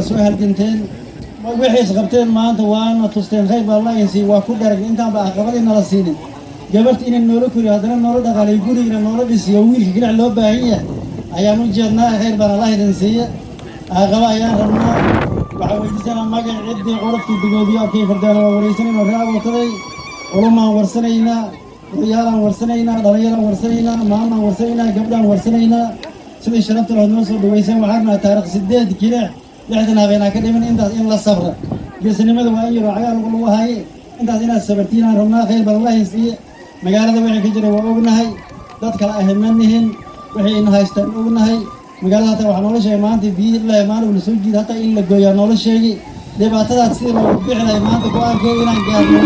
Soo halganteen, wixii isqabteen maanta waana tusteen. Khayr baa Allah insiiy. Waa ku dharag intaanba aqabadii nala siinin, gabarta inay noola koriyo, haddana noola dhaqaaliyo, gurigina noola dhisiyo, wiilka ginac loo baahan yahay ayaan u jeednaa. Khayr baan Allah idin siiya. Aqaba ayaan rabnaa. Waxaan weydiisanaa magac ciddii curudkii dugoodiyo abkay fardaan. Waa wareysanayna reer Abootaday, culumaan warsanaynaa, odayaalaan warsanaynaa, dhallinyaraan warsanaynaa, maamaan warsanaynaa, gabdhaan warsanaynaa. Sidii sharafta lahood noo soo dhaweyseen, waxaan rabnaa taarikh 8 kilix, 60 habeenaa ka dhiman, intaas in la sabra. Geesinimada waa in yaroo cagaar lagu haye. Intaas inaad sabartiinaan rabnaa. Khayr baan Allah siiye. Magaalada wixii ka jira waa ognahay, dad kale ahi ma nihin. Wixii ina haystaan ognahay. Magaalada hataa waxaa noola sheegay maanta biyihii ilaahi maalin la soo jiida hataa in la gooyaa noola sheegay. Dhibaatadaas sidii loogu bixi lahay maanta go-aankeeda inaan gaarno.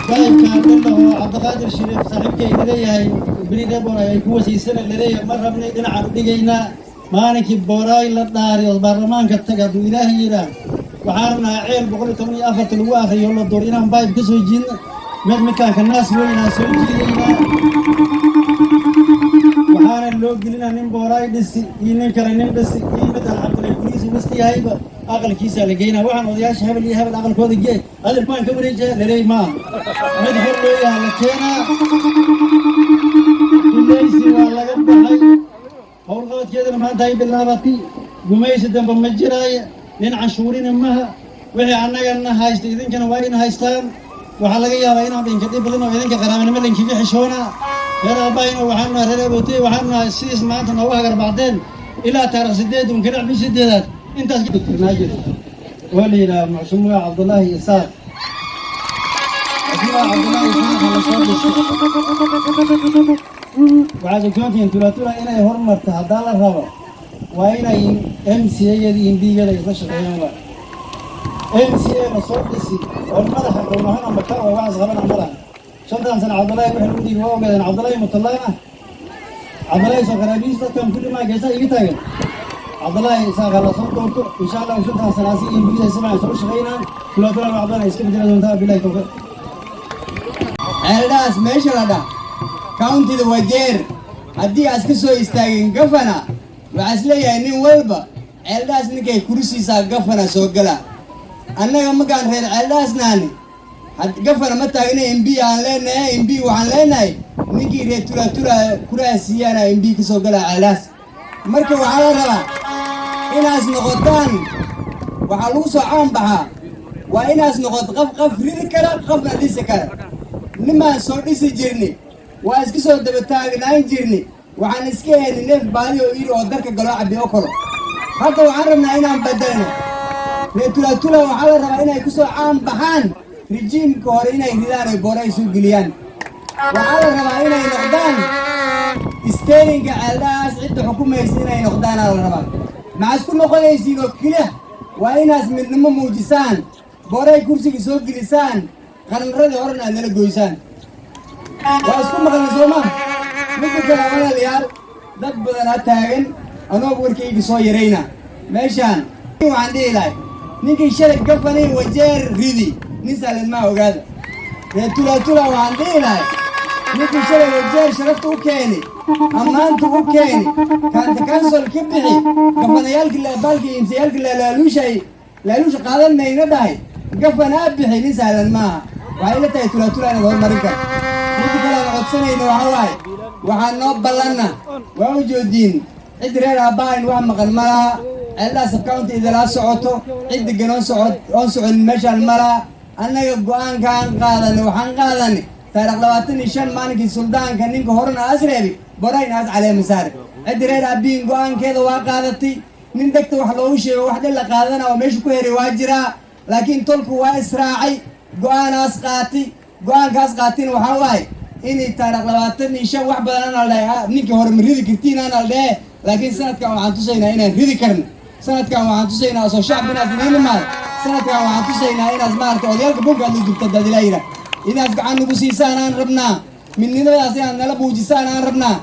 Waa qaybkaan dhinaho Cabdiqaadir Shariif saaxiibkay laleeyahay beri rebon ay ku wasiisana laleeyahay. Ma rabnay, dhinacaan u dhigaynaa. Maalinkii Booraay la dhaariyo, baarlamaanka taga, hadduu Ilaahay yidhaah, waxaan rabnaa ceel 114-ta lagu akriyo la door inaan bayb ka soo jiidno. Mid midkaan ka naas weyn inaan soo jiidaynaa. Waxaana loo gelinaa nin Booraay dhisi iyo nin kale nin dhisi iyo mid aan Cabdilay gurigiisa wasti yahayba aqalkiisaa la geynaa. Waxaan odayaasha hebel iyo hebel aqalkooda gee adeer kuwaan ka wareejaya laleey maaha. Mid hor loo yaha la keenaa. Dulaysi waa laga baxay, howlqabadkeedana maanta ay bilaabatay. Gumaysi dambe ma jiraaye, nin canshuurina maha. Wixii annagana haysta idinkana waa ina haystaan. Waxaa laga yaabaa inaan idinka dhib badan oo idinka qaraabanimo lainkaga xishoonaa. Reer aabahayna waxaan nahay, reer Abootey waxaan nahay. Sidiis maanta noogu hagarbacdeen ilaa taarikh 8 un kanac bil sideedaad intaas. Doctor Naajir oo la yidhaha Muxsumuga Cabdullaahi Isaaq, Muxsumuga Cabdullaahi Isaaq la soo dhisay. Waxaad ogsoontihiin Tulatula inay horumarto haddaa la rabo waa inay MCA-geeda iyo MP-geeda isla shaqeeyaan. Waa MCA la soo dhisi oo madaxa qowmahan amba ka oo waxaas qabana ma laha. 5-tan sana Cabdullaahi wixii lagu dhiibi waa ogaadeen. Cabdullaahi mutalaana, Cabdullaahi soo qaraabihiis dadkan kulli maa geesaha iga taagan. Cabdullaahi Isaaqa la soo doorto, insha Allah. 5-tan sana asi iyo MP-da si fiican soo shaqeynaan. Tulatula wax badan ay iska bedeli doontaa, bilahi tawfiiq. Ceeldhaas meesha la dhah, county-da Wajeer, haddii aas ka soo istaagin governor, waxaa is leeyahay nin walba Ceeldhaas ninkay kursiisaa governor soo gala. Annaga markaan reer Ceeldhaas naani, governor ma taagna. MP aan leenahay. MP waxaan leenahay ninkii reer Tulatula kuraha siiyaana MP ka soo gala Ceeldhaas. Marka waxaa la rabaa inaas noqotaan, waxaa lagu soo caan baxaa waa inaas noqoto qof qof ridi kara, qofna dhisi kara. Nimaan soo dhisi jirni waa iska soo daba taagnaan jirni. Waxaan iska helnay neef baadi oo iri oo darka galoo cabbi oo kalo. Hadda waxaan rabnaa inaan bedelno. Reer Tulatula waxaa la rabaa inay ku soo caan baxaan regime-ka hore inay ridaan oy Booray soo geliyaan. Waxaa la rabaa inay noqdaan steering-ka Ceeldhaas cidda xukumaysa inay noqdaanaa la rabaa. Maxaad ku noqonaysiin oo keliya waa inaas midnimo muujisaan, Booray kursiga soo gelisaan, qarnaradii horena aad nala goysaan. Waa isku maqalna, soo maa? Midda kale, walaalayaal, dad badan ha taagan anoob warkayga soo yarayna. Meeshaan waxaan dhihi lahay, ninkii shalay governor Wajeer ridi nin saalid maa ogaada. Reer Tulatula waxaan dhihi lahay, ninkii shalay Wajeer sharafta u keeni, ammaanta u keeni, county council ka bixi, governor-yaalkii baalkii MCA-yaalkii laaluushay laaluusha qaadan mayna dhahay, governor bixi, nin sahlan maaha. Waxay ila tahay Tulatula inaad horumarin karto. Midda kale aan codsanayno waxaa waaye, waxaa noo ballanna waa u joodiin cid reer aabbahayn wax maqan ma laha. Ceeldhaas county idilaa socoto, cid degan oon socod oon soconin meeshaan ma laha. Annaga go-aankaan qaadanay, waxaan qaadanay taarikh 25, maalinkii suldaanka ninka horena aas reebi Borayn aas caleema saare. Ciddi reer aabbihin go-aankeeda waa qaadatay. Nin degta wax loogu sheego, wax dhil la qaadana oo meesha ku heray waa jiraa, laakiin tolku waa israacay, go-aanaas qaatay. Go-aankaas qaatina waxaa waaye inay taarikh 25 wax badan ana la dhahay, ninkii hore ma ridi kartiin ana la dhehe, laakiin sanadkan waxaan tusaynaa inaan ridi karno. Sanadkan waxaan tusaynaa soo shacab inaas idiin imaado. Sanadkan waxaan tusaynaa inaas maarata odayaalka bunka aad dubta hadaad ilaa yidhaah inaas gacan nagu siisaan aan rabnaa. Midnimadaas inaad nala muujisaan aan rabnaa.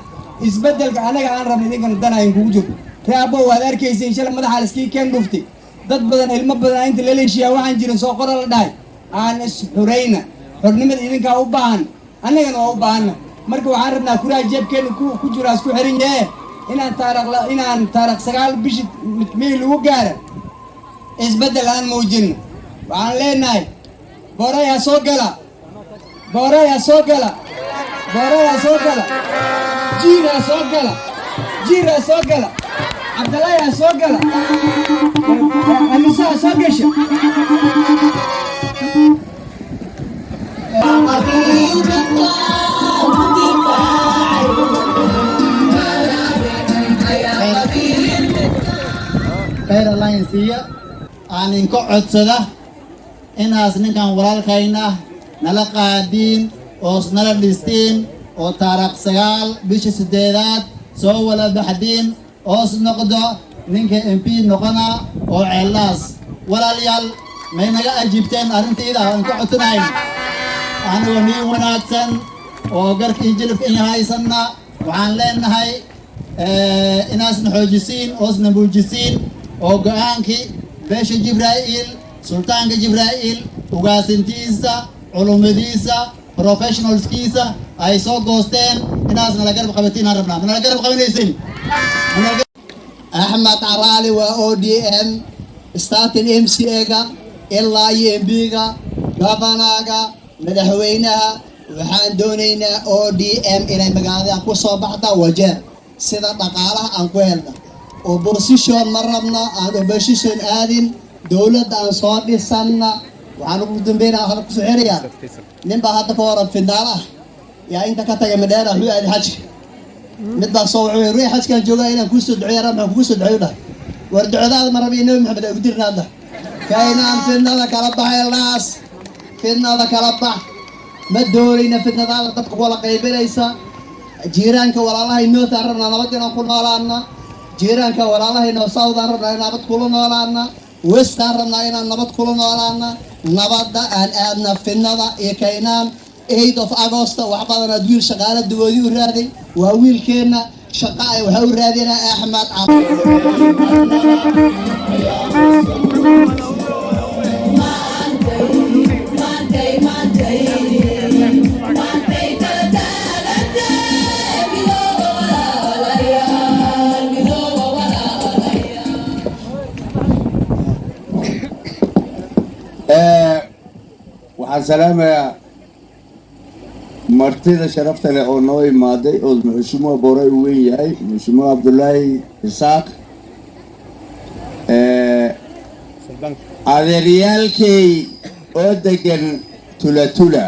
Isbeddelka annaga aan rabna idinkana dana inkugu jirto. Ree abbo, waad arkaysiin shalay madaxa liskii keen dhuftay. Dad badan, ilmo badan inta lala heshiiyaa waxaan jirin soo qora la dhahay. Aan is xurayna. Xornimada idinkaa u baahan, annagana waa u baahanna. Marka waxaan rabnaa kuraha jeebkeena ku jira isku xiran yahe. Inaan taarikh 9 bishi May lagu gaara isbeddel aan muujinno. Waxaan leenahay, Boray ha soo gala, Boray ha soo gala, Boray ha soo gala, Jiir ha soo gala, Jiir ha soo gala, Cabdallaahi ha soo gala, Anisa ha soo gasha. Khayr allianceiya aan inka codsada inaas ninkan walaalkayna ah nala qaadiin oos nala dhistiin oo taariikh 9 bisha 8aad soo wala baxdiin oos noqdo ninka MP noqona oo Ceeldhaas. Walaalayaal, may naga ajiibteen arrintayda aan ka codsanayn? Anigoo niin wanaagsan oo garka iyo jilibka in haysanna, waxaan leenahay inaasna xoojisiin oosna muujisiin oo go-aankii beesha Jibraa'iil, sultaanka Jibraa'iil, ugaasintiisa, culummadiisa, professionalskiisa ay soo goosteen inaasna la garab qabatiin aan rabnaa. Mana la garab qabanaysin? Axmed Caraali waa ODM, starting MCA-ga ilaa iyo MP-ga, governor-ga, madaxweynaha. Waxaan doonaynaa ODM inay magaalada ku soo baxda Wajeer sida dhaqaalaha aan ku helna. Opposition ma rabna, aan opposition aadin, dowladda aan soo dhisanna. Waxaan ugu dambeynaa, hadda kusoo xirayaa, nin baa hadda ka horan finaal ah yaa inta ka tagay Madheera, wuxuu aaday xajka. Mid baa soo wuxuu ruux xajkaan joogaa inaan kuu soo duceeyo rab. Maxaan kugu soo duceeyo? Dhah, war ducadaada ma rabi, Nabi Maxamed ay ugu dirnaa. Dhah, kaynaan fidnada kala baxay laas, fidnada kala bax. Ma doonayna fidnadaada dadka wala qaybinaysa. Jiiraanka walaalahay north aan rabnaa nabad inaan ku noolaana, jiiraanka walaalahay noo south aan rabnaa inaan nabad kula noolaana, west aan rabnaa inaan nabad kula noolaana. Nabadda aan aadna, fidnada iyo kaynaan. 8 of August wax badan aad wiil shaqaale dugoodi u raaday, waa wiilkeenna shaqa ay waxaa u raadinaa Axmed. Waxaan salaamayaa martida sharafta leh oo noo imaaday, oo muxushumuha Boray u weyn yahay, Muxushumuha Cabdullaahi Isaaq. Adeeryaalkay oo degan Tulatula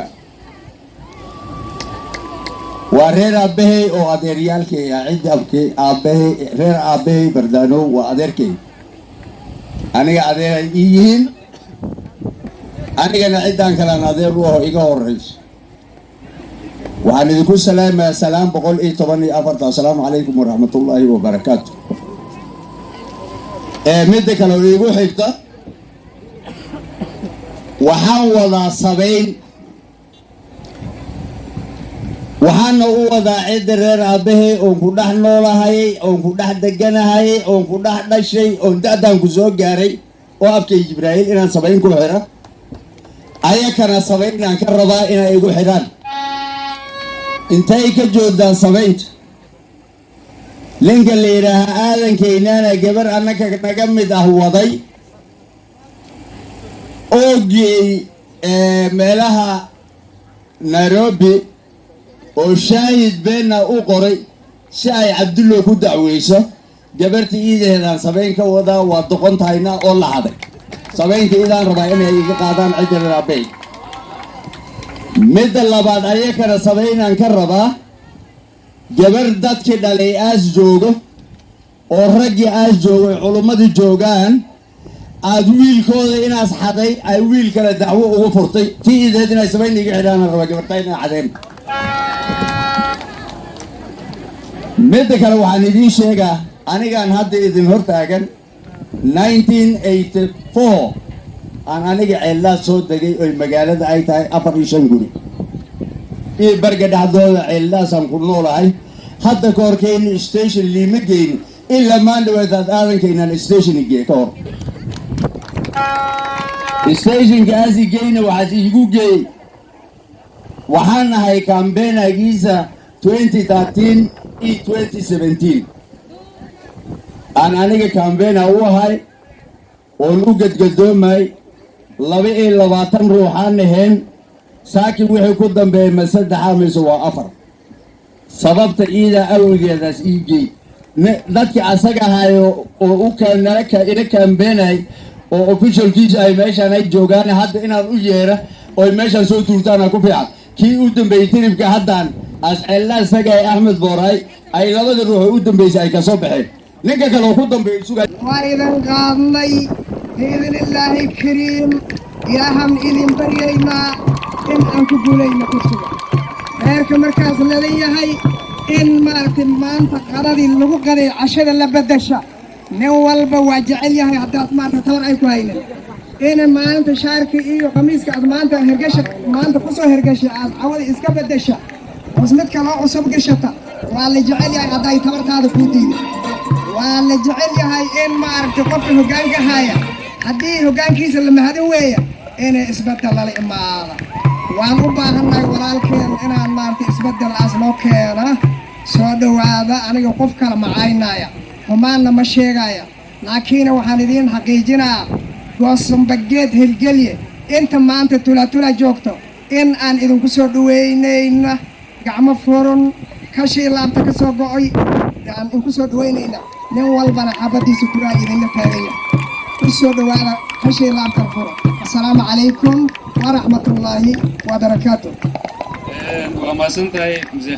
waa reer aabbahay oo adeeryaalkay ah, cidda abkay aabbahay, reer aabbahay Bardaanow waa adeerkay. Aniga adeeray ii yihiin, anigana ciddaan kalaan adeer u aho iga horrayso. Waxaan idinku salaamayaa salaam 114-ta. Assalaamu calaykum waraxmatullaahi wabarakaatu. Midda kale oo iigu xigta, waxaan wadaa sabayn, waxaana u wadaa cidda reer aabbahay oon ku dhex noolahay, oon ku dhex deganahay, oon ku dhex dhashay, oon da'daan ku soo gaaray, oo abkay Jibraa'iil inaan sabayn ku xira, ayakana sabaynaan ka rabaa inay igu xidhaan. Intay ka joogdaa sabaynta? Ninka la yidhaahaa Aadankaynaana gabar annaka naga mid ah waday oo geey meelaha Nairobi oo shaahid beenna u qoray si ay Cabdullow ku dacweyso. Gabarta iidaheedaan sabayn ka wadaa, waa doqon tahayna oo la haday. Sabaynta iidaan rabaa inay iga qaadaan cidda reer aabey. Midda labaad, ayakana sabaynaan ka rabaa gabar dadkii dhalay aas joogo oo raggii aas joogo ay culummadii joogaan, aad wiilkooda inaas xaday ay wiil kale dacwo ugu furtay. Tii ideed inay sabayn iga xidhaan rabaa, gabarta inay xadeen. Midda kale, waxaan idiin sheegaa, anigaan hadda idin hortaagan, 1984 aan aniga Ceellaas soo degay oy magaalada ay tahay afar iyo shan guri iyo barga dhexdooda. Ceellaasaan ku noolahay. Hadda ka hor keyni station liima geyni, ilaa maandhaweetaad Aadankaynaan station gee ka hor. Stationkaasi geyna waxaas iigu geeyey, waxaan ahay campaign-agiisa 2013 iyo 2017. Aan aniga campaigner u ahay oon u gadgadoomay 22 ruuxaan ahayn. Saakin wixii ku dambeeyay ma saddexa mise waa afar? Sababta iidaa awgeedaas ii geey dadkii asaga ahayo oo u nala ila campaignay oo officialkiisa ay meeshaan ay joogaan hadda inaan u yeera oy meeshaan soo tuurtaana ku fiican. Kii u dambeeyey tripka haddaan asceella isaga ee Axmed Booray ay labada ruux oo u dambeysay ay kasoo baxeen. Ninka kale oo ku dambeeyay sugay. Waan idin qaadnay biidn illaahi kariim. Ilaahaan idin baryaynaa in aan ku guulayno kursiga reerka. Markaas laleeyahay in maaragtay maanta qadadii lagu qaday cashada la beddesha, nin walba waa jecel yahay. Haddaad maarata tabar ay ku haynin in maalinta shaarka iyo khamiiska aad maanta hergasha, maanta kusoo hergashay, aad cawada iska beddesha oos mid kaloo cusub gashata, waa la jecel yahay. Hadday tabartaada kuu diiday, waa la jecel yahay in maaragtay qofka hoggaanka haya, haddii hoggaankiisa la mahadin weeya, inay isbeddel lala imaada. Waan u baahannahay walaalkeen inaan maaragtay isbeddel aas noo keena. Soo dhowaada. Aniga qof kale macaynaya, xumaanna ma sheegaya, laakiin waxaan idiin xaqiijinaa Goosumbageed Hirgelye inta maanta Tulatula joogto in aan idinku soo dhoweynayna gacmo furun, kashii laabta ka soo go'oy aan idinku soo dhoweynayna. Nin walbana xabadiisa kuraa idinla taagaya. Ku soo dhowaada kashii laabtan furo. Assalaamu calaykum waraxmatullaahi wabarakaatu. Waa mahadsan tahay, Mzee.